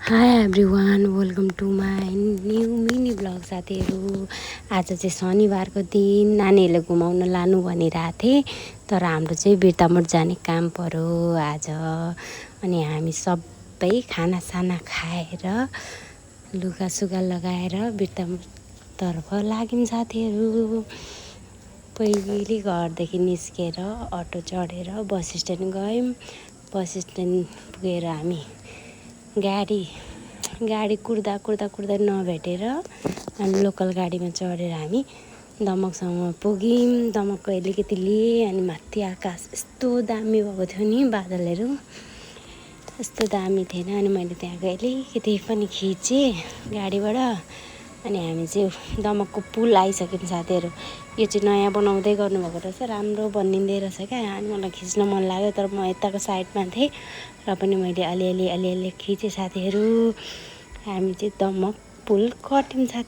High everyone, welcome to my new mini blog. साथीहरू, आज चाहिँ शनिबारको दिन नानीहरूले घुमाउन लानु भनिरहेको थिएँ, तर हाम्रो चाहिँ बिर्तामोड जाने काम पर्यो आज। अनि हामी सबै खानासाना खाएर लुगासुगा लगाएर बिर्तामोडतर्फ लाग्यौँ साथीहरू। पहिले घरदेखि निस्केर अटो चढेर बस स्ट्यान्ड गयौँ। बस स्ट्यान्ड पुगेर हामी गाडी कुर्दा नभेटेर अनि लोकल गाडीमा चढेर हामी दमकसम्म पुग्यौँ। दमकको अलिकति लिएँ अनि माथि आकाश यस्तो दामी भएको थियो नि, बादलहरू यस्तो दामी थिएन। अनि मैले त्यहाँको अलिकति पनि खिचेँ गाडीबाट। अनि हामी चाहिँ दमकको पुल आइसक्यौँ साथीहरू। यो चाहिँ नयाँ बनाउँदै गर्नुभएको रहेछ, राम्रो बनिँदै रहेछ क्या। अनि मलाई खिच्न मन लाग्यो, तर म यताको साइडमा थिएँ र पनि मैले अलिअलि खिचेँ साथीहरू। हामी चाहिँ दमक पुल कट्यौँ साथी।